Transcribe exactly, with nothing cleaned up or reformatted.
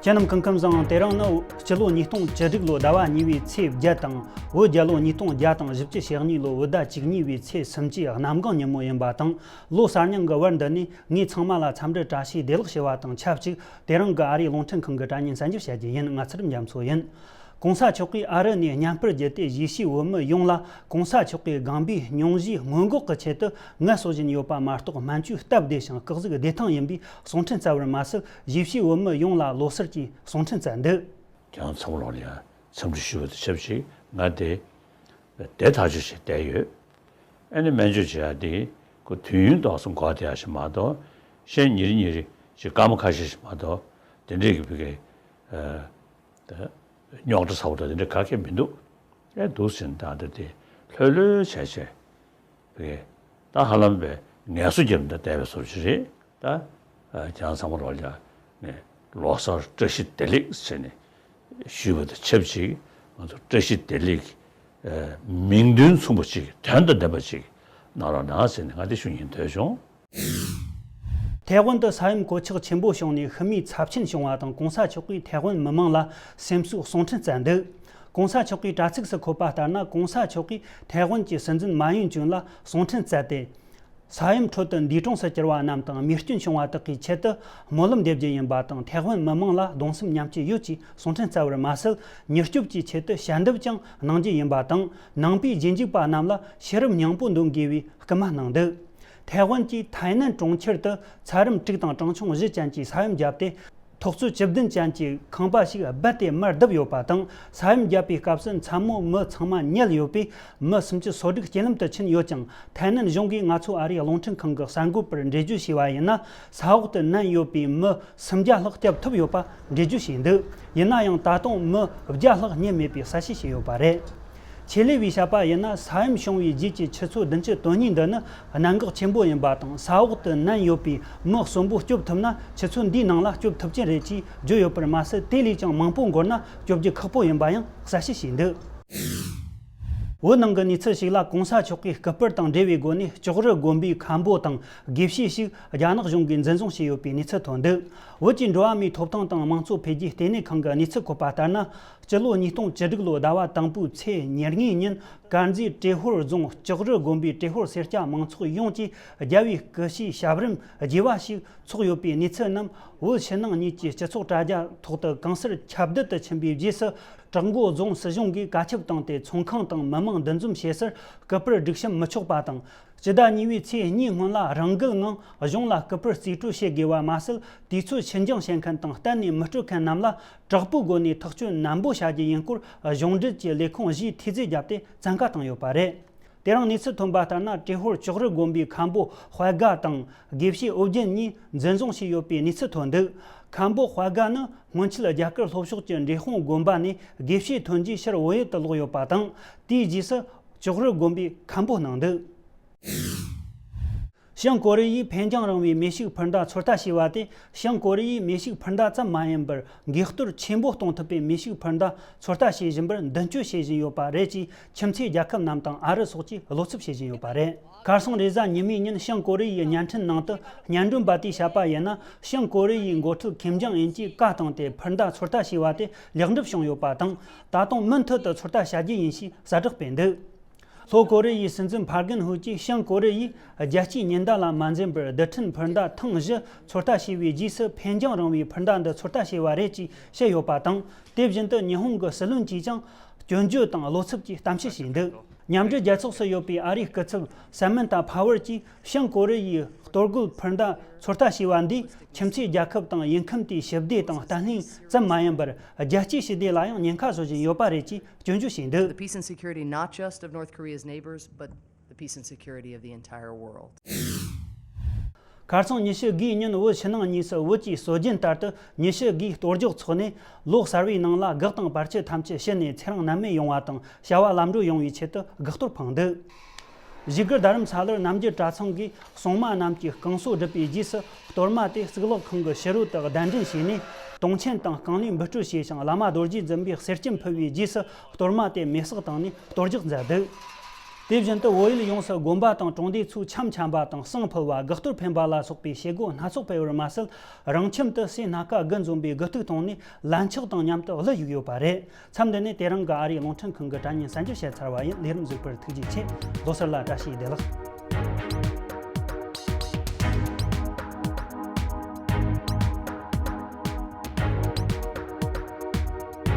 ཁྱེད་རྣམས་སྐུ་ཁམས་བཟང་། དེ་རིང་ནི་སྤྱི་ལོ་ཉིས་སྟོང་བཅུ་དྲུག་ལོའི་ཟླ་བ་གཉིས་པའི་ཚེས་བརྒྱད་དང་། བོད་རྒྱལ་ལོ་ཉིས་སྟོང་བརྒྱ་དང་བཞི་བཅུ་ཞེ་གཉིས་ལོའི་བོད་ཟླ་བཅུ་གཉིས་པའི་ཚེས་སུམ་ཅུའི་གནམ་གང་ཉིན་མོ་ཡིན་པ་དང་། ལོ་གསར་རྙིང་གི་བར་འདི་ནས་ངས་ཚང་མ་ལ་འཚམས་འདྲི་བཀྲ་ཤིས་བདེ་ལེགས་ཞུ་བ་དང་ཆབས་ཅིག་དེ་རིང་གི་ཨ་རིའི་རླུང་འཕྲིན་ཁང་གི་དྲ་བརྙན་གསན་རྒྱུར་བྱ་རྒྱུ་ཡིན། ང་ཚུལ་རྒྱ་མཚོ་ཡིན། གོང་ས་མཆོག་གིས་ཨ་རི་ནས་མཉམ་པར་བརྒྱུད་དེ་གཞིས་བྱེས་བོད་མི་ཡོངས་ལ་གོང་ས་མཆོག་གིས་དགོངས་པའི་སྙུང་གཞིའི་སྔོན་འགོག་གི་ཆེད་དུ་ངལ་གསོ་བཞིན་ཡོད་པ་མ་གཏོགས། སྨན་བཅོས་སྟབས་བདེ་ཞིང་སྐུ་གཟུགས་བདེ་ཐང་ཡིན་པའི་གསུང་འཕྲིན་བསྩལ་བར་མ་ཟད། གཞིས་བྱེས་བོད་མི་ཡོངས་ལ་ལོ་གསར་གྱི་གསུང་འཕྲིན་བསྩལ་འདུག་ཁྱེད་རང་ཚང་མ་ལོག་ལ་ཡང་འཚམས་འདྲི་ཞུ་བ་དང་ཆབས་ཅིག་ང་དེ་དེ་ཐག་གཅོད་བྱས་བསྡད་ཡོད། ཨ་ནི་སྨན་བཅོས་བྱེད་ཡ་དེ་ཁོ་དུས་ཡུན་ཏོག་ཙམ་འགོར་བསྡད་ཡ་ཞིག་མ་གཏོགས། གཞན་ཉིན་རེ་ཉིན་རེ་ཅིག་སྐར་མ་ཁ་ཤས་ཤིག་མ་གཏོགས་དེ་འདྲས་ཀྱི་བི་ཀའི་རྙོག་དྲ་ཚ་བོ་དང་དེ་འདྲ་ག་གེ་མི་འདུག་ཨེ་འདུག་ཟིན་ད་འདི་དེ་ལྷོད་ལྷོད་བྱས་བྱས་བི་ཀའི་ད་ཧ་ལམ་པའི་ངལ་གསོ་རྒྱབ་ནས་བསྡད་པའི་བཟོ་ཅིག་རེད། ད་ཁྱེད་རང་ཚང་མ་ལོག་ལ་ནས་ལོ་གསར་བཀྲ་ཤིས་བདེ་ལེགས་ཟེར་ནས་ཞུས་པ་དང་ཆབས་ཅིག་ང་ཚོ་བཀྲ་ཤིས་བདེ་ལེགས་མིང་དོན་མཚུངས་པ་ཅིག་དོན་དང་ལྡན་པ་ཅིག་གནང་རོགས་གནང་ཟེར་ནས་ང་དེ་ཞུ་སྙིང་འདོད་བྱུང་། ཐའེ་ཝན་དུ་ས་ཡོམ་གོད་ཆག་ཆེན་པོ་བྱུང་ནས་ཤི་རྨས་ཚབས་ཆེན་བྱུང་བ་དང་། གོང་ས་མཆོག་གིས་ཐའེ་ཝན་མི་མང་ལ་སེམས་གསོའི་གསུང་འཕྲིན་བསྩལ་འདུག་གོང་ས་མཆོག་གིས་དྲ་ཚིགས་སུ་འཁོད་པ་ལྟར་ན། གོང་ས་མཆོག་གིས་ཐའེ་ཝན་གྱི་སྲིད་འཛིན་མཱ་ཡུན་ཅུན་ལ་གསུང་འཕྲིན་བསྩལ་ཏེ། ས་ཡོམ་ཁྲོད་དུ་འདས་གྲོངས་སུ་གྱུར་བ་རྣམས་དང་རྨས་སྐྱོན་བྱུང་བ་དག་གི་ཆེད་དུ་སྨོན་ལམ་འདེབས་རྒྱུ་ཡིན་པ་དང་། ཐའེ་ཝན་མི་མང་ལ་གདུང་སེམས་མཉམ་སྐྱེད་ཡོད་ཅེས་གསུང་འཕྲིན་བསྩལ་བར་མ་ཟད། མྱུར་སྐྱོབ་ཀྱི་ཆེད་དུ་ཞལ་འདེབས་ཀྱང་གནང་རྒྱུ་ཡིན་པ་དང་། ནང་པའི་རྗེས་འཇུག་པ་རྣམས་ལ་ཤེས་རབ་སྙིང་པོ་འདོན་དགོས་པའི་སྐུལ་མ་གནང་འདུག་ཐའེ་ཝན་གྱི་ཐའེ་ནན་གྲོང་ཁྱེར་དུ་ཚད་རིམ་དྲུག་དང་གྲངས་ཆུང་བཞི་ཅན་གྱི་ས་ཡོམ་བརྒྱབ་སྟེ། ཐོག་བརྩེགས་བཅུ་བདུན་ཅན་གྱི་ཁང་པ་ཞིག་རྦད་དེ་མར་བརྡིབས་ཡོད་པ་དང་། ས་ཡོམ་བརྒྱབ་པའི་སྐབས་སུ་མཚན་མོ་མི་ཚང་མ་ཉལ་ཡོད་པས། མི་སུམ་ཅུ་སོ་དྲུག་རྐྱེན་ལམ་དུ་ཕྱིན་ཡོད་ཅིང་། ཐའེ་ནན་གཞུང་གིས་ང་ཚོ་ཨ་རིའི་རླུང་འཕྲིན་ཁང་གི་གསར་འགོད་པར་འགྲེལ་བརྗོད་བྱས་པ་ཡིན་ན། ས་འོག་ཏུ་མནན་ཡོད་པའི་མི་སུམ་བརྒྱ་ལྷག་བསྐྱབ་ཐུབ་ཡོད་པ་འགྲེལ་བརྗོད་བྱས་འདུག་ཡིན་ན་ཡང་ད་དུང་མི་བརྒྱ་ལྷག་རྙེད་མེད་པའི་གསལ་བཤད་བྱས་ཡོད་པ་རེད། ཆེད་ལས་པས་བཤད་པ་ཡིན་ན། ས་ཡོམ་བྱུང་བའི་རྗེས་ཀྱི་ཆུ་ཚོད་བདུན་ཅུ་དོན་གཉིས་འདི་ནི་གནད་འགག་ཆེན་པོ་ཡིན་པ་དང་། ས་འོག་ཏུ་མནན་ཡོད་པའི་མི་གསོན་པོ་སྐྱོབ་ཐུབ་ན། ཆུ་ཚོད་འདིའི་ནང་ལ་སྐྱོབ་ཐུབ་ཀྱི་རེད་ཅེས་བརྗོད་ཡོད་པར་མ་ཟད། དེ་ལས་ཀྱང་མང་པོ་འགོར་ན་སྐྱོབ་རྒྱུ་ཁག་པོ་ཡིན་པ་ཡང་གསལ་བཤད་བྱས་འདུག་བོད་ནང་གི་གནས་ཚུལ་ཞིག་ལ། གོང་ས་མཆོག་གིས་སྐུ་པར་དང་འབྲེལ་བའི་སྒོ་ནས། ལྕོགས་རི་དགོན་པའི་མཁན་པོ་དང་དགེ་བཤེས་ཤིག་རྒྱ་ནག་གཞུང་གིས་འཛིན་བཟུང་བྱས་ཡོད་པའི་གནས་ཚུལ་ཐོན་འདུག་བོད་ཀྱི་འགྲོ་བ་མིའི་ཐོབ་ཐང་དང་དམངས་གཙོ་འཕེལ་རྒྱས་ལྟེ་གནས་ཁང་གི་གནས་ཚུལ་འཁོད་པ་ལྟར་ན། སྤྱི་ལོ་ཉིས་སྟོང་བཅུ་དྲུག་ལོའི་ཟླ་བ་དང་པོའི་ཚེས་ཉེར་གཉིས་ཉིན། དཀར་མཛེས་ཏྲེ་ཧོར་རྫོང་ལྕོགས་རི་དགོན་པའི་ཏྲེ་ཧོར་སེར་སྐྱ་མང་ཚོགས་ཡོངས་ཀྱིས་རྒྱལ་བའི་སྐུ་ཕྱྭའི་ཞབས་རིམ་རྒྱས་པ་ཞིག་ཚོགས་ཡོད་པའི་གནས་ཚུལ་རྣམས། བོད་ཕྱི་ནང་གཉིས་ཀྱི་སྤྱི་ཚོགས་དྲ་རྒྱ་ཐོག་ཏུ་གང་སར་ཁྱབ་བརྡལ་དུ་ཕྱིན་པའི་རྗེས་སུ། བྲག་མགོ་རྫོང་སྲིད་གཞུང་གིས་བཀའ་ཁྱབ་བཏང་སྟེ། ཚོང་ཁང་དང་མི་མང་འདུ་འཛོམས་བྱེད་སར་སྐུ་པར་སྒྲིག་གཤོམ་མི་ཆོག་པ་དང་། སྤྱི་ཟླ་གཉིས་པའི་ཚེས་གཉིས་སྔོན་ལ་རང་འགུལ་ངང་གཞུང་ལ་སྐུ་པར་རྩིས་སྤྲོད་བྱེད་དགོས་པ་མ་ཟད། དུས་ཚོད་ཕྱིར་འགྱངས་བྱེད་མཁན་དང་གཏན་ནས་མི་སྤྲོད་མཁན་རྣམས་ལ་དྲག་པོའི་སྒོ་ནས་ཐག་གཅོད་ནན་པོ་བྱ་རྒྱུ་ཡིན་སྐོར། གཞུང་འབྲེལ་གྱི་ལས་ཁུངས་བཞིས་ཐེལ་ཙེ་བརྒྱབ་སྟེ་བཙན་བཀའ་བཏང་ཡོད་པ་རེད། དེ་རིང་གནས་ཚུལ་ཐོན་པ་ལྟར་ན། ཏྲེ་ཧོར་ལྕོགས་རི་དགོན་པའི་མཁན་པོ་དཔལ་དགའ་དང་དགེ་བཤེས་ཨོ་རྒྱན་གཉིས་འཛིན་བཟུང་བྱས་ཡོད་པའི་གནས་ཚུལ་ཐོན་འདུག་མཁན་པོ་དཔལ་དགའ་ནི་སྔོན་ཆད་རྒྱ་གར་ལྷོ་ཕྱོགས་ཀྱི་འབྲས་སྤུངས་དགོན་པ་ནས་དགེ་བཤེས་ཐོན་རྗེས་ཕྱིར་བོད་ཡུལ་དུ་ལོག་ཡོད་པ་དང་། དེའི་རྗེས་སུ་ལྕོགས་རི་དགོན་པའི་མཁན་པོ་གནང་འདུག་བྱང་ཀོ་རི་ཡས་འཕེན་རྒྱང་རིང་བའི་མེ་ཤུགས་འཕུར་མདའ་ཚོད་ལྟ་བྱས་པ་དེ། བྱང་ཀོ་རི་ཡས་མེ་ཤུགས་འཕུར་མདའ་ཙམ་མ་ཡིན་པར། འགས་གཏོར་ཆེན་པོ་གཏོང་ཐུབ་པའི་མེ་ཤུགས་འཕུར་མདའ་ཚོད་ལྟ་བྱེད་བཞིན་པར་མདུན་སྐྱོད་བྱེད་བཞིན་ཡོད་པ་རེད་ཅེས། ཁྱིམ་མཚེས་རྒྱལ་ཁབ་རྣམས་དང་ཨ་རི་སོགས་ཀྱིས་བློ་འཚབ་བྱེད་བཞིན་ཡོད་པ་རེད། ཁ་སང་རེས་གཟའ་ཉི་མའི་ཉིན། བྱང་ཀོ་རི་ཡའི་བརྙན་འཕྲིན་ནང་དུ་སྙན་སྒྲོན་པ་དེས་བཤད་པ་ཡིན་ན། བྱང་ཀོ་རི་ཡའི་འགོ་ཁྲིད་ཁིམ་ཇང་ཨིན་གྱིས་བཀའ་བཏང་སྟེ། འཕུར་མདའ་ཚོད་ལྟ་བྱས་པ་དེ་ལེགས་འགྲུབ་བྱུང་ཡོད་པ་དང་། ད་དུང་མུ་མཐུད་དུ་ཚོད་ལྟ་བྱ་རྒྱུ་ཡིན་ཞེས་གསལ་བསྒྲགས་སྤེལ་འདུག་ལྷོ་ཀོ་རི་ཡའི་སྲིད་འཛིན་ཕར་གན་ཧུ་གྱིས། བྱང་ཀོ་རི་ཡས་རྒྱལ་སྤྱིའི་ཉེན་བརྡ་ལ་མ་འཛེམ་པར། རྡུལ་ཕྲན་འཕུར་མདའ་ཐེངས་བཞི་ཚོད་ལྟ་བྱས་པའི་རྗེས་སུ། འཕེན་རྒྱང་རིང་བའི་འཕུར་མདའ་འདི་ཚོད་ལྟ་བྱས་པ་རེད་ཅེས་བཤད་ཡོད་པ་དང་། དེ་བཞིན་དུ་ཉི་ཧོང་གི་སྲིད་བློན་གྱིས་ཀྱང་སྐྱོན་བརྗོད་དང་བློ་འཚབ་ཀྱི་གཏམ་བཤད་བྱས་འདུག་མཉམ་འབྲེལ་རྒྱལ་ཚོགས་སུ་ཡོད་པའི་ཨ་རིའི་སྐུ་ཚབ་སེམ་མན་ཐ་ཕ་ཝར་གྱིས། བྱང་ཀོ་རི་ཡའི་གཏོར་རྒོལ་འཕུར་མདའ་ཚོད་ལྟ་བྱས་པ་འདིས། ཁྱིམ་མཚེས་རྒྱལ་ཁབ་དང་ཡུལ་ཁམས་དེའི་ཞི་བདེ་དང་བརྟན་ལྷིང་ཙམ་མ་ཡིན་པར། རྒྱལ་སྤྱིའི་ཞི་བདེ་ལ་ཡང་ཉེན་ཁ་བཟོ་བཞིན་ཡོད་པ་རེད་ཅེས་སྐྱོན་བརྗོད་བྱས་འདུག The peace and security not just of North Korea's neighbors, but the peace and security of the entire world. ཁ་སང་ཉི་ཤུ་དགུའི་ཉིན། བོད་ཕྱི་ནང་གཉིས་སུ་བོད་ཀྱི་སྲོལ་རྒྱུན་ལྟར་དུ་ཉི་ཤུ་དགུའི་གཏོར་རྒྱག་འཚོགས་ནས། ལོ་གསར་བའི་ནང་ལ་དགག་དང་བར་ཆད་ཐམས་ཅད་ཞི་ནས། ཚེ་རིང་ནད་མེད་ཡོང་བ་དང་བྱ་བ་ལམ་འགྲོ་ཡོང་བའི་ཆེད་དུ་དགག་གཏོར་འཕངས་འདུག་བཞུགས་སྒར་རྡ་རམ་ས་ལར་རྣམ་རྒྱལ་གྲྭ་ཚང་གིས་སྲུང་མ་རྣམས་ཀྱིས་བསྐང་གསོ་བསྒྲུབས་པའི་རྗེས་སུ། གཏོར་མ་དེ་གཙུག་ལག་ཁང་གི་ཕྱི་རོལ་དུ་གདན་འདྲེན་བྱས་ནས། དུང་ཆེན་དང་རྐང་གླའི་འབུལ་སྤྲོད་བྱས་ཤིང་། བླ་མ་རྡོ་རྗེ་འཛིན་པས་གསེར་སྐྱེམས་ཕུལ་བའི་རྗེས་སུ། གཏོར་མ་དེ་མེ་སྲེག་བཏང་ནས་གཏོར་རྒྱག་མཛད་འདུག་དེ་བཞིན་དུ་བོད་ཡུལ་ཡོངས་སུ་དགོན་པ་དང་གྲོང་སྡེ་ཚོས་འཆམ་འཆམ་པ་དང་བསང་ཕུལ་བ། དགག་གཏོར་འཕེན་པ་ལ་སོགས་པའི་བྱེད་སྒོ་སྣ་ཚོགས་སྤེལ་བར་མ་ཟད། རང་ཁྱིམ་དུ་ཟས་སྣ་ཁ་དགུ་འཛོམས་པའི་དགུ་ཐུག་བཏང་ནས་ལན་ཆགས་དང་མཉམ་དུ་གླུ་གཞུག་ཡོད་པ་རེད། མཚམས་འདི་ནས་དེ་རིང་གི་ཨ་རིའི་རླུང་འཕྲིན་ཁང་གི་དྲ་བརྙན་གསན་རྒྱུ་བྱས་ཚར་བ་ཡིན། ལས་རིམ་གཟིགས་པར་ཐུགས་རྗེ་ཆེ། རྡོ་སོལ་ལ་བཀྲ་ཤིས་བདེ་ལེགས།